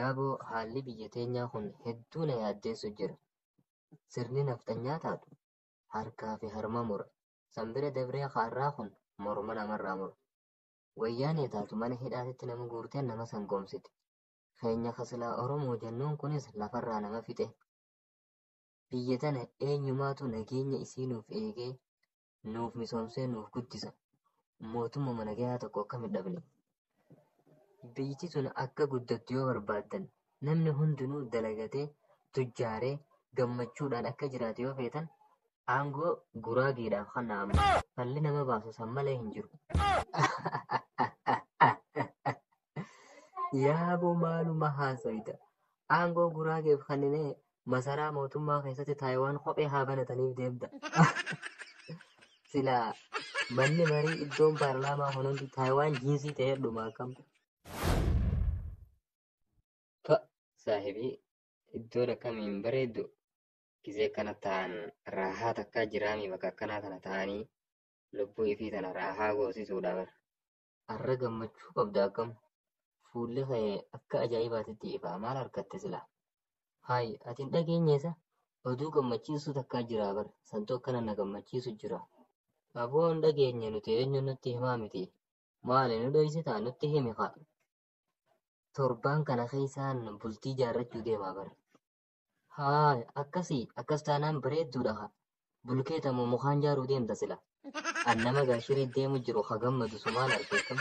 Yaaboo haalli biyya teenyaa kun hedduu na yaaddeessu jira. Sirni nafxanyaa taatu harkaa fi harma mura. San bira dabree kaarraa kun morma namarraa mura. Wayyaanee taatu mana hidhaatitti nama guurtee nama sangoomsiti. Keenya ka silaa Oromoo jennuun kunis lafarraa nama fixe. Biyya tana eenyumaatu nageenya isii nuuf eegee, nuuf misoomsee nuuf guddisa? Mootummuma nagayaa tokko akkamitti dhabne? Biyyiti tun akka guddattu yoo barbaaddan, namni hundinuu dalagatee, tujjaaree, gammachuudhaan akka jiraatu yoo feetan, aangoo Guraageedhaaf kennaa amma. Falli nama baasu san malee hin jiru. Yaaboo maaluma haasoyta? Aangoo Guraageef kenninee masaraa mootummaa keessatti Taayiwaan kophee haa banataniif deemta. Silaa manni marii iddoon paarlaamaa kun hundi Taayiwaan jiinsii ta'ee dhuma akkam. Pa saahibii iddoon akkamiin bareeddu gizee akkana ta'an raahaa takkaa jiraamii bakka akkanaa tana ta'anii lubbuu ifii tana raahaa goosisuudha bar. Arra gammachuu qabda akkam fuulli kee akka ajaa'ibaatitti ifaa maal argatte silaa? Hayi ati hin dhageenyeesa? Oduu gammachiisu takkaa jiraa bar santu akkana na gammachiisu jira. Aboo hin dhageenye nuti eenyu nutti himaa miti. Maali nu dhoysitaa nutti himi kaa. Torbaan kana keessaan bultii jaarrachuu deemaa bar. Haay akkasii akkas taanaan bareedduudha kaa. Bulkeeta moo mukaan jaaruu deemta sila? An nama gaashirii deemu jiru ka gammadu sumaan arge akkam.